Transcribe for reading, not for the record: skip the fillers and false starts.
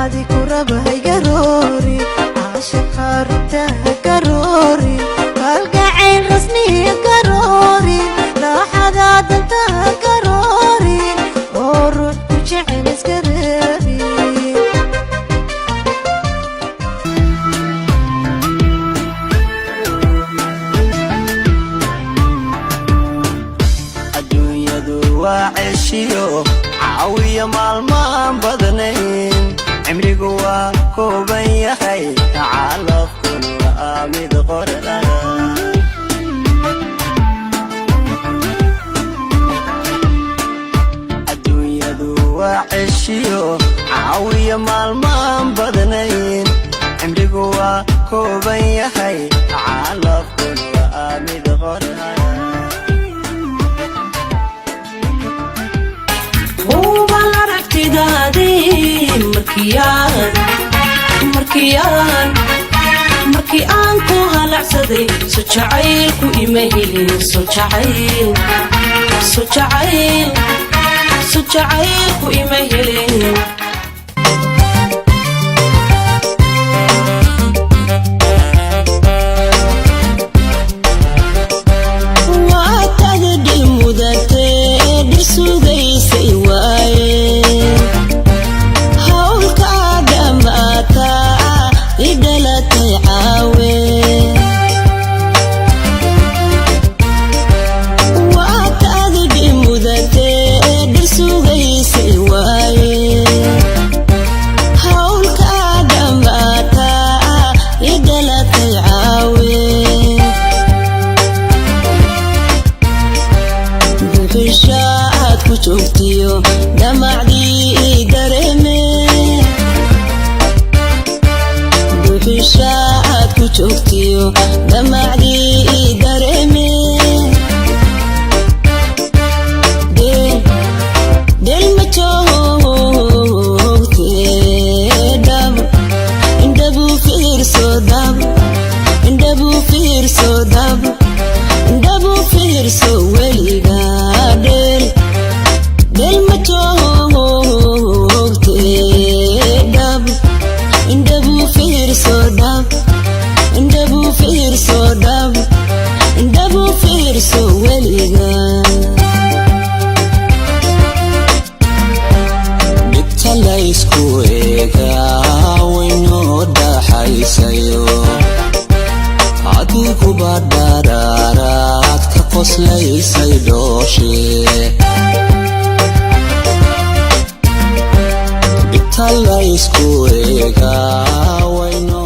Adiku raba haygaroori, caashaqa runta garoori, kalgacayl rasmiya garoori, raaxada danta garoori, oo ruux ku jecel iska reebi. Adduunyadu waa ceshiyo caawiya maalmaan badnayn, cimrigu waa kooban yahay, calafkuna waa mid qoran. Adduunyadu waa ceshiyo caawiya maalmaan badnayn, cimrigu waa kooban yahay, calafkuna waa mid qoran. Hubal aragtidaadii markii aan ku halacsaday, so jacaylku ima helin, so jacayl, so jacayl, so jacaylku ima helin. Waa taga dhil mudatee dhir sugaysay waaye, hawlkaa dhammaataa i dhalatay caawe. Waa taga dhil mudatee dhir sugaysay waaye, hawlkaa dhammaataa i dhalatay caawe. Dhuxusha aad ku joogtiyo damacdii dareeme, dhuxusha aad ku joogtiyo damacdii dareeme. Dheel dheel ma joogte, dhab indhabu fiirso, dhab indhabu fiirso, dhab indhabu fiirso weliga. Dheel dheel ma joogte, dhab indhabu fiirso, dhab indhabu fiirso, dhab indhabu fiirso weliga. Dhibta laysku eegaa waynoo dhaxaysayo, adiguba dharaaraad ka qoslaysay dhooshe. Dhibta laysku eegaa waynoo